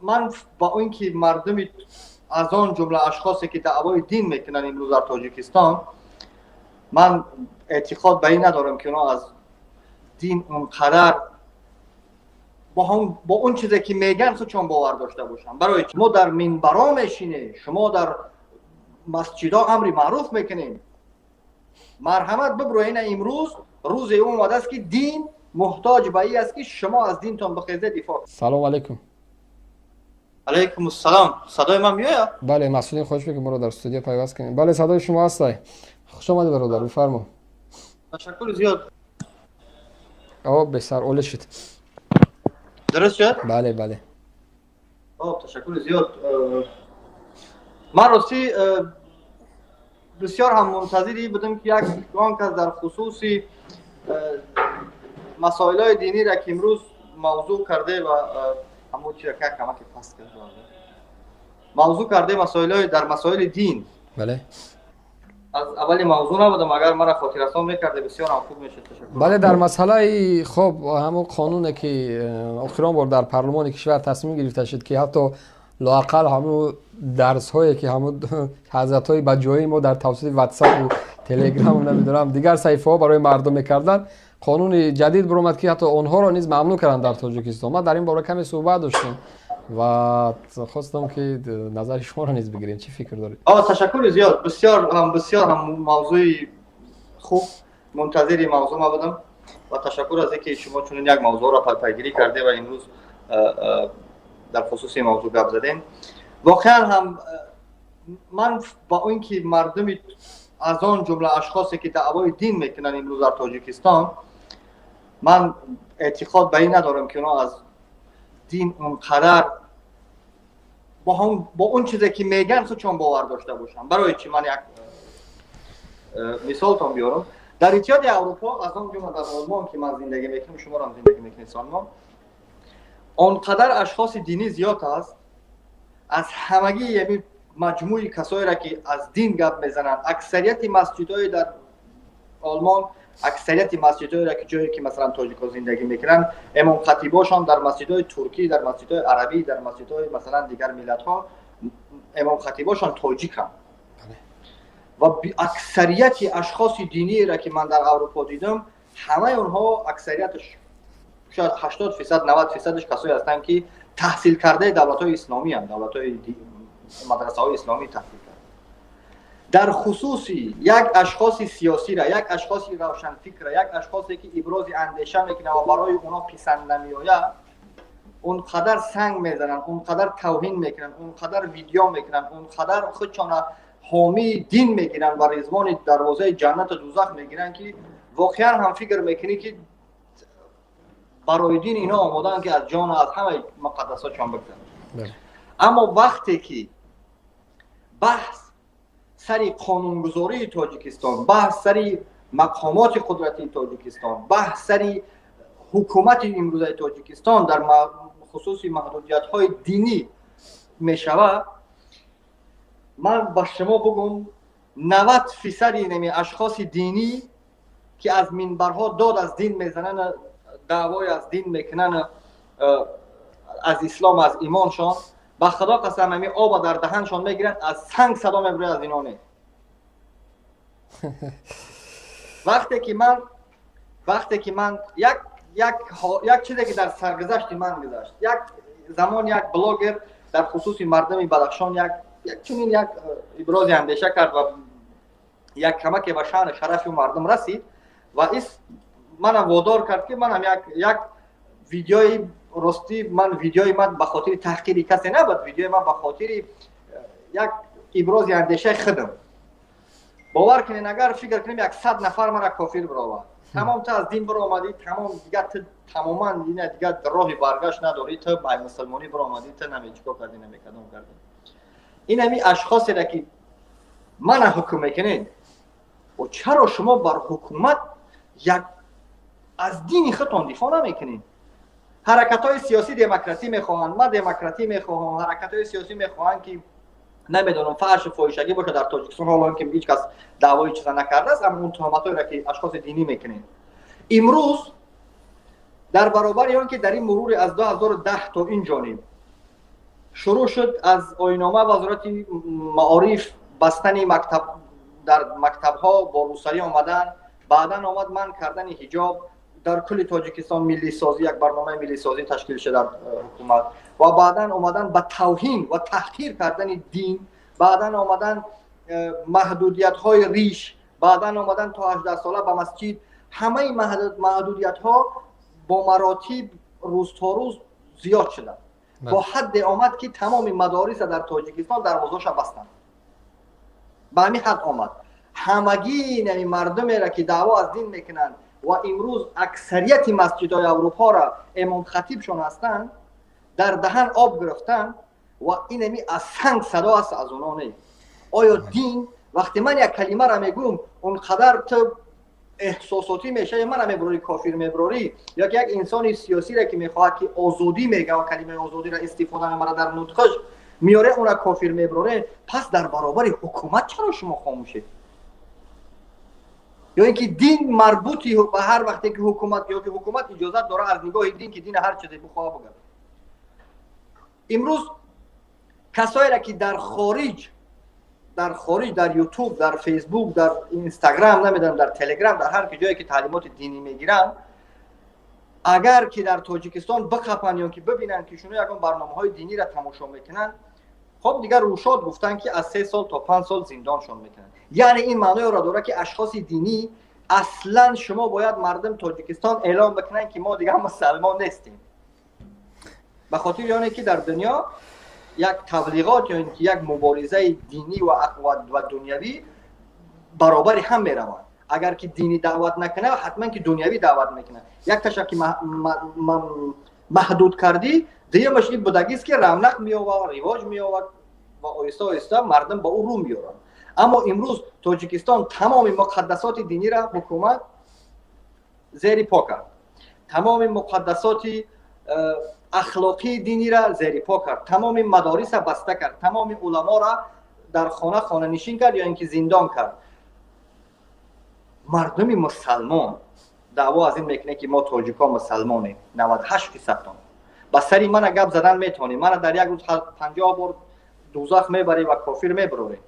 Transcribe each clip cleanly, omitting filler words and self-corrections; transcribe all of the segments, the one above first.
Ман ба он ки мардуми аз он ҷумла ашхосе ки даъвои дин мекунанд имрӯз дар Тоҷикистон, ман эътиқод ба ин надорам, ки онҳо аз дин онқадар бо он чизе ки мегӯянд худшон бовар дошта бошанд. Барои мо дар минбаро мешинем, шумо дар масҷидҳо амри маъруф мекунем. Марҳамат, бибурӯ, ина имрӯз рӯзе омадааст, ки дин муҳтоҷ ба ин аст, ки шумо аз динтон бихезед, дифоъ. Салому алайкум. Алайкум ассалом. Садои ман меояд? Бале, масъулин хоҳиш мекунем, моро дар студия пайваст кунем. Бале, садои шумо ҳастай. Хуш омадӣ, бародар, бифармо. Ташаккури зиёд. О, беҳтар, олӣ шуд. Дуруст шуд? Бале. О, ташаккури зиёд. Ман ростӣ бисёр ҳам мунтазири будам, ки як он кас дар хусуси масоилҳои диниро, ки имрӯз мавзӯъ карде ва ҳамон чиро ка камаке паст кард, мавзӯъ карде, масоилҳои дар масоили дин. Бале. Аз аввали мавзӯъ набудам, агар мара хотиррасон мекарде, бисёр ҳам хуб мешуд. Ташаккур. Бале, дар масъалаи хоб ҳамон қонуне, ки охирон бор дар парлумони кишвар тасмим гирифта шуд, ки ҳатто лоақал ҳамун дарсҳое, ки ҳамун ҳазратҳои баҷоии мо дар тавассути Ватсапу Телеграму намедонам дигар саҳифаҳо барои мардум мекарданд, қонуни ҷадид биромад, ки ҳатто онҳоро низ мамнӯъ карданд дар Тоҷикистон. Ма дар ин бора каме суҳбат доштем ва хостам, ки назари шуморо низ бигирем. Чӣ фикр доред? Ташаккури зиёд. Бисёр ҳам мавзӯи хуб, мунтазири мавзӯъ ма будам ва ташаккур аз инки шумо чунин як мавзӯъро пайгирӣ карде ва имрӯз дар хусуси мавзӯъ гап задем. Воқеан ҳам ман ба он ки мардуми аз он ҷумла ашхосе ки даъвои дин мекунанд имрӯз дар Тоҷикистон, ман эътиқод ба ин надорам, ки онҳо аз дин онқадар бо он чизе ки мегӯянд худшон бовар дошта бошанд. Барои чӣ? Ман як мисолтон биёрам. Дар Иттиҳоди Аврупо, аз он ҷумла дар Олмон, ки ман зиндагӣ мекунам, шуморо зиндагӣ мекунед Салмон, он қадар ашхоси динӣ зиёд аст. Аз ҳамагӣ ями маҷмӯи касоеро, ки аз дин гап мезананд, аксарияти масҷидҳои дар Олмон, аксарияти масҷидҳоеро, ки ҷое ки масалан тоҷикҳо зиндагӣ мекунанд, имомхатибошон дар масҷидҳои туркӣ, дар масҷидҳои арабӣ, дар масҷидҳои масалан дигар миллатҳо имомхатибошон тоҷиканд. Ва аксарияти ашхоси диниеро, ки ман дар Аврупо дидам, ҳамаи онҳо, аксарияташ, шояд 80%, 90 фисадаш касое ҳастанд, ки таҳсилкардаи давлатҳои исломианд, давлатҳои мадрасаҳои исломӣ таҳсил карда. Дар хусуси як ашхоси сиёсира, як ашхоси равшанфикра, як ашхосе, ки ибрози андеша мекунад ва барои онҳо писанд намеояд, он қадар санг мезананд, он қадар тавҳин мекунанд, он қадар видео мекунанд, он қадар худшона ҳомии дин мегиранд ва резвони дарвозаи ҷаннату дузах мегиранд, ки воқеан ҳам фикр мекунӣ, ки барои дин ино омодаанд, ки аз ҷону аз ҳамаи муқаддасотшон бигзаранд. Аммо вақте ки баҳс сари қонунгузории Тоҷикистон, баҳс сари мақомоти қудратии Тоҷикистон, баҳс сари ҳукумати имрӯзаи Тоҷикистон дар хусуси маҳдудиятҳои динӣ мешавад, ман ба шумо бугум, 90 фисади нами ашхоси динӣ, ки аз минбарҳо дод аз дин мезананд, даъвои аз дин мекунанд, аз ислом, аз имоншон, ба Худо қасам, ҳами оба дар даҳаншон мегиранд, аз санг садо мебурад, аз ино не. Вақте ки ман як чизе, ки дар саргузашти ман гузашт, як замон як блогер дар хусуси мардуми Бадахшон як чунин як ибрози андеша кард ва як камаке ба шаъну шарафи мардум расид ва ис манам водор кард, ки манам як видеои, ростӣ ман видеои ман ба хотири таҳқири касе набуд, видеои ман ба хотири як ибрози андешаи худам. Бовар кунед, агар фикр кунем, 100 нафар мара кофир бировард: тамом, ту аз дин биромадӣ, тамом, дигар ту тамоман ина дигар роҳи баргашт надорӣ, ту ба мусулмонӣ биромадӣ, ту наме чикор кардӣ, намекадом кардӣ. Ин ҳами ашхосеро, ки мана ҳукм мекунед, чаро шумо бар ҳукумат як аз дини худтон дифоъ намекунед? Ҳаракатҳои сиёсӣ демократӣ мехоҳанд, ман демократӣ мехоҳам. Ҳаракатҳои сиёсӣ мехоҳанд, ки намедонам, фаҳшу фоҳишагӣ бошад дар Тоҷикистон, ҳоло ки ҳеҷ кас даъвои чиза накардааст, аммо он туҳматҳоеро, ки ашхоси динӣ мекунед имрӯз, дар баробари он ки дар ин мурури аз 2010 то ин ҷониб. Шурӯъ шуд аз оинома вазорати маориф бастани мактаб, дар мактабҳо бо рӯсарӣ омадан, баъдан омад манъ кардани ҳиҷоб дар кулли Тоҷикистон, миллисозӣ, як барномаи миллисозӣ ташкил шуд дар ҳукумат ва баъдан омадан ба тавҳин ва таҳқир кардани дин, баъдан омадан маҳдудиятҳои риш, баъдан омадан то 18 сола ба масҷид. Ҳамаи маҳдудиятҳо бо маротиб рӯз то рӯз зиёд шуданд. Бо ҳадде омад, ки тамоми мадориса дар Тоҷикистон дарвозаша бастанд. Ба ҳамин ҳад омад. Ҳамагӣ нами мардумеро, ки даъво аз дин мекунанд ва имрӯз аксарияти масҷидҳои Аврупоро имомхатибшон ҳастанд, дар даҳан об гирифтанд ва инами аз санг садо аст, аз оно не. Оё дин, вақте ман як калимаро мегӯм, он қадар ту эҳсосотӣ мешавӣ, мана мебурорӣ, кофир мебурорӣ, ё ки як инсони сиёсире, ки мехоҳад, ки озодӣ мега ва калимаи озодиро истифода мебарад, дар нутқаш меоре, уна кофир мебуроре, пас дар баробари ҳукумат чаро шумо хомӯшед? Ё ин ки дин марбути ба ҳар вақте ки ҳукумат, ё ки ҳукумат иҷозат дора аз нигоҳи дин, ки дин ҳар чизе бихоҳа бигӯяд? Имрӯз касоеро, ки дар хориҷ, дар Ютуб, дар Фейсбук, дар Инстаграм, намедонам, дар Телеграм, дар ҳар ки ҷое ки таълимоти динӣ мегиранд, агар ки дар Тоҷикистон бихапанд ё ки бибинанд, ки шуно ягон барномаҳои диниро тамошо мекунанд, хоб, дигар рӯшод гуфтанд, ки аз 3 сол то 5 сол зиндоншон мекунанд. Яъне ин маъноеро дорад, ки ашхоси динӣ аслан шумо бояд мардум Тоҷикистон эълон бикунанд, ки мо дигар мусалмон нестем, ба хотири оне ки дар дунё як таблиғот ё ин ки як муборизаи динӣ ва дунявӣ баробари ҳам мераванд. Агар ки динӣ даъват накунад, ҳатман ки дунявӣ даъват мекунад. Якташа ки маҳдуд кардӣ, дуюмаш ин будагист, ки равнақ меовад, ривоҷ меовад ва оҳиста оҳиста мардум ба ӯ рӯ меоранд. Аммо имрӯз Тоҷикистон тамоми муқаддасоти диниро ҳукумат зери по кард, тамоми муқаддасоти ахлоқии динира зери по кард, тамоми мадориса баста кард, тамоми уламоро дар хона хонанишин кард ё ин ки зиндон кард. Мардуми мусалмон даъво аз ин мекунад, ки мо тоҷикҳо мусалмонем, 98 фисадтон. Ба сари мана гап задан метавонем, мана дар як рӯз 50 бор дузах мебарем ва кофир мебарорем.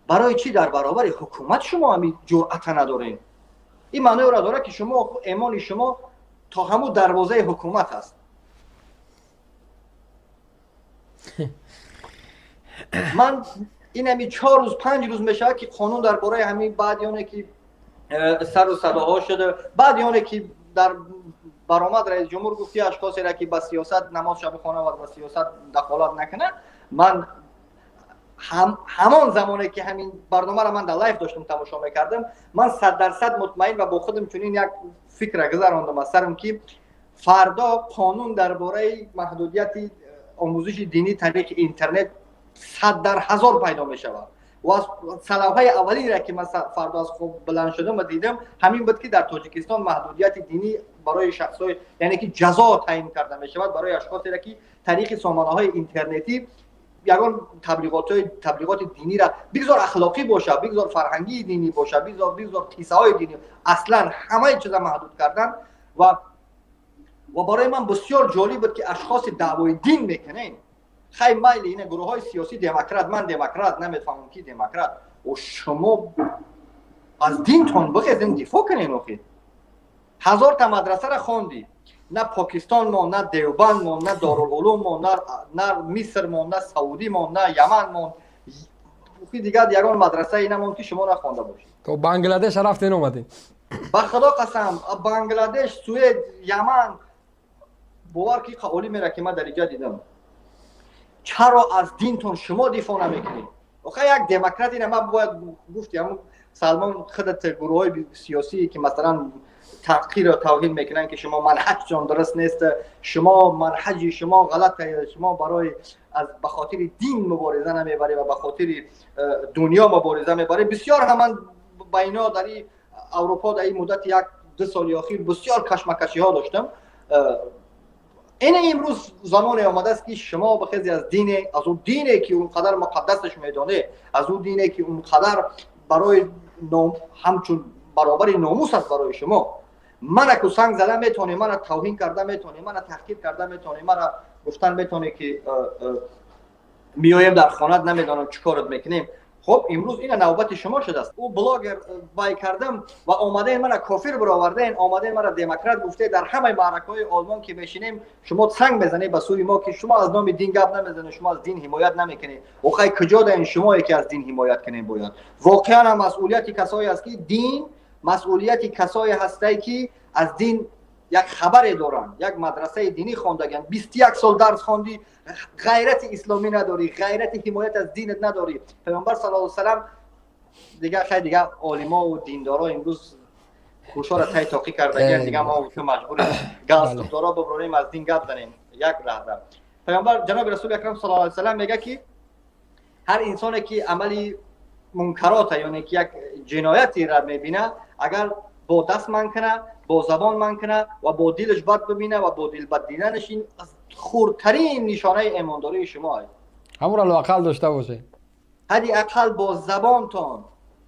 Барои чӣ дар баробари ҳукумат шумо ҳамин ҷуръата надорем? Ин маъноеро дорад, ки шумо эмони шумо то ҳамун дарвозаи ҳукумат аст. Ман инами 4 рӯз, 5 рӯз мешавад, ки қонун дар бораи ҳамин, баъди оне ки сару садоҳо шуда, баъди оне ки дар баромад раисҷумҳур гуфт, ки ашхосеро, ки ба сиёсат намозша бихонад ва ба сиёсат дахолат накунад, ман ҳамон замоне, ки ҳамин барномаро ман дар лайв доштам тамошо мекардам, ман 100% мутмаин ва бо худам чунин як фикра гузарондам аз сарам, ки фардо қонун дар бораи маҳдудияти омӯзиши динӣ тариқи интернет 100 дар 1000 пайдо мешавад. Ва салавҳаи аввалине, ки ман фардо аз хоб баланд шудам ва дидам, ҳамин буд, ки дар Тоҷикистон маҳдудияти динӣ барои шахсҳои, яъне ки ҷазо таъин карда мешавад барои ашхосеро, ки тариқи сомонаҳои интернетӣ ягон таблиғоти динира, бигзор ахлоқӣ бошад, бигзор фарҳангии динӣ бошад, бигзор қиссаҳои динӣ, аслан ҳамаи чиза маҳдуд кардан. Ва барои ман бисёр ҷолиб буд, ки ашхоси даъвои дин мекунен, хай, майли, ина гурӯҳҳои сиёсӣ, демократ, ман демократ намефаҳмам, ки демократ о, шумо аз динтон бихезен, дифоъ кунен. Охи ҳазорта мадрасара хондӣ, на Покистон мон, на Девбанд мон, на Дорулулум мон, на Миср мон, на Саудӣ мон, на Яман мон, охи дигар ягон мадрасае намонд, ки шумо нахонда бошед. То Бангладеш рафтен, омадем. Ба Худо қасам, Бангладеш, Суэд, Яман, бовар ки қаолӣ мера, ки ман дар иҷа дидам. Чаро аз динтон шумо дифоъ намекунед? Охе як демократина ман бояд гуфти, ҳамун Салмон, худат гурӯҳҳои сиёсие, ки масалан таҳқиру тавҳин мекунанд, ки шумо манҳаҷтон дуруст нест, шумо манҳаҷи шумо ғалат, шумо барои аз ба хотири дин мубориза намебарӣ ва ба хотири дунё мубориза мебарӣ. Бисёр ҳаман ба ино дар ин Аврупо дар ин муддати як ду соли охир бисёр кашмакашиҳо доштам. Ин имрӯз замоне омадааст, ки шумо бихези аз дине, аз он дине, ки он қадар муқаддасаш медонед, аз он дине, ки он қадар барои ҳамчун баробари номус аст барои шумо. Мана ку санг зада метавонӣ, мана тавҳин карда метавонӣ, мана таҳқир карда метавонӣ, мана Гуфтан метавонӣ, ки меоем дар хонат, намедонам чӣ корот мекунем. Хуб, имрӯз ина навбати шумо шудааст. Ӯ блогер вай кардам ва омадаен мана кофир баровардаен, омадаен мара демократ гуфте. Дар ҳамаи маъракаҳои Олмон ки мешинем, шумо санг мезанед ба сӯи мо, ки шумо аз номи дин гап намезанед, шумо аз дин ҳимоят намекунед. Охай, куҷо даен шумое, ки аз дин ҳимоят кунем? Бояд воқеан ҳам масъулияти касое аст, ки дин, масъулияти касое ҳастае, ки аз дин як хабаре доранд, як мадрасаи динӣ хондагианд. 21 сол дарс хондӣ, ғайрати исломӣ надорӣ, ғайрати ҳимоят аз динат надорӣ. Паёмбар саллаллоҳу салам, дига хай, дига олимову диндоро имрӯз гӯшора тай тоқӣ кардагианд. Дига мо маҷбурем галстукдоро бибурем, аз дин гап занем. Як лаҳза. Паёмбар, ҷаноби Расули акрам саллаллоҳу алайҳи васаллам мега, ки ҳар инсоне ки амали мункарота, ёне ки як ҷиноятера мебина, агар бо даст манъ куна, бо забон манъ куна ва бо дилаш бад бибина, ва бо дил бад диданаш, ин хурдтарин нишонаи эмондории шумо аст. Ҳамонро лоақал дошта бошед. Ҳадди ақал бо забонтон,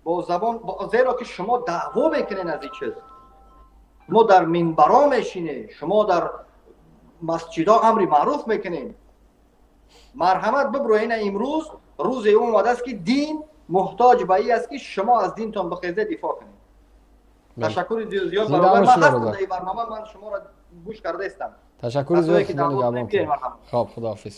бо забон, зеро ки шумо даъво мекунед аз ин чиз, шумо дар минбаро мешинед, шумо дар масҷидҳо амри маъруф мекунед. Марҳамат, бибро, ина имрӯз рӯзе омадааст, ки дин муҳтоҷ ба ин аст, ки шумо аз динтон бихезед, дифоъ кунед. Ташаккури зиёд, бародар. Ман ҳастам дар ин барнома, ман шуморо гӯш карда истам. Ташаккури зиёд. Хоб, худоҳофиз.